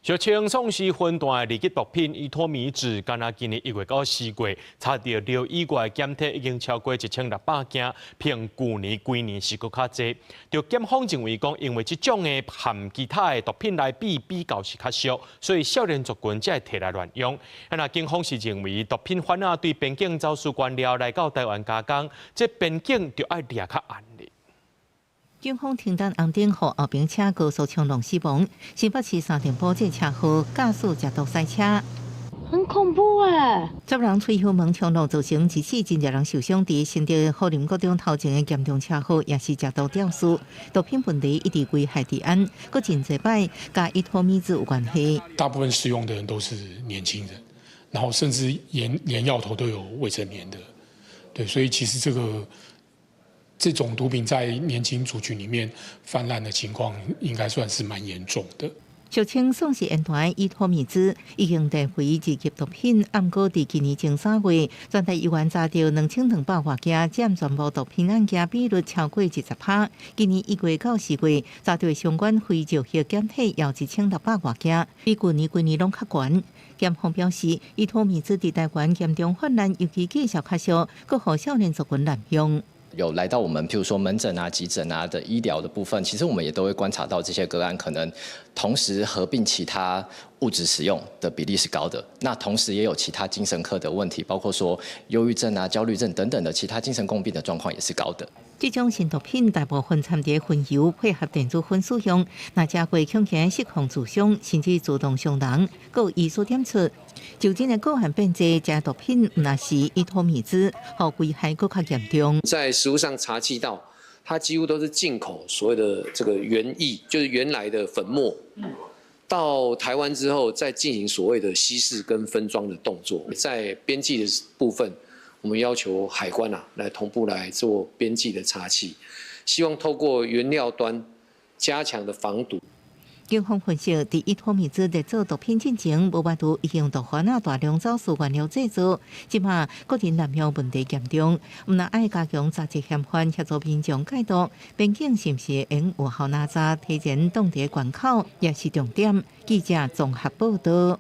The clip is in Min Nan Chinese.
俗稱喪屍魂斷的二級毒品依托咪酯，干焦今年1月到4月，查著尿以外檢體已經超過1600件，比舊年規年是閣較濟。著檢方認為講，因為這種的和其他的毒品來比，比較是較俗，所以少年族群才會提來亂用。啊，若警方是認為毒品販仔對邊境走私原料來到台灣加工，這邊境就愛掠較嚴咧。警方停等紅燈，予後邊車高速衝撞死亡。新北市三重埔這車禍，駕駛食毒賽車，很恐怖啊！十人吹油門衝撞，造成一死真濟人受傷。佇新竹虎林國中頭前的嚴重車禍，也是食毒肇事。毒品問題一直危害治安，閣真濟擺佮依托咪酯有關係。大部分使用的人都是年輕人，然後甚至連藥頭都有未成年的，對，所以其實這個。這種毒品在年輕族群裡面泛濫的情況，應該算是蠻嚴重的。俗稱喪屍煙彈依托咪酯已經列為二級毒品，毋過佇今年前3月，全台猶原查著2200外件，佔全部毒品案件比率超過20%。今年1月到4月，查著相關非藥物檢體有1600外件，比舊年規年攏較懸。檢方表示，依托咪酯佇台灣嚴重泛濫，尤其價數較俗，閣予少年族群濫用。有來到我們，譬如說門診啊、急診啊的醫療的部分，其實我們也都會觀察到這些個案可能同時合併其他物質使用的比例是高的。那同時也有其他精神科的問題，包括說憂鬱症啊、焦慮症等等的其他精神共病的狀況也是高的。這種新毒品大部分摻佇薰油配合電子粉使用，若食過恐驚失控自傷，甚至自動傷人。閣有醫師點出，就診的個案變濟，食毒品毋但是依托咪酯，予危害閣較嚴重。在實務上查緝到，它幾乎都是進口所謂的這個原液，就是原來的粉末，到台灣之後再進行所謂的稀釋跟分裝的動作。在邊際的部分，我們要求海關啊來同步來做邊際的查緝，希望透過原料端加強的防堵。警方分析，佇依托咪酯佇做毒品進前，無法度已經毒販仔大量走私原料製造，這馬個人濫用問題嚴重，毋但愛加強查緝嫌犯，協助民眾戒毒，邊境是毋是會有效拿查提前擋佇關口，也是重點。記者綜合報道。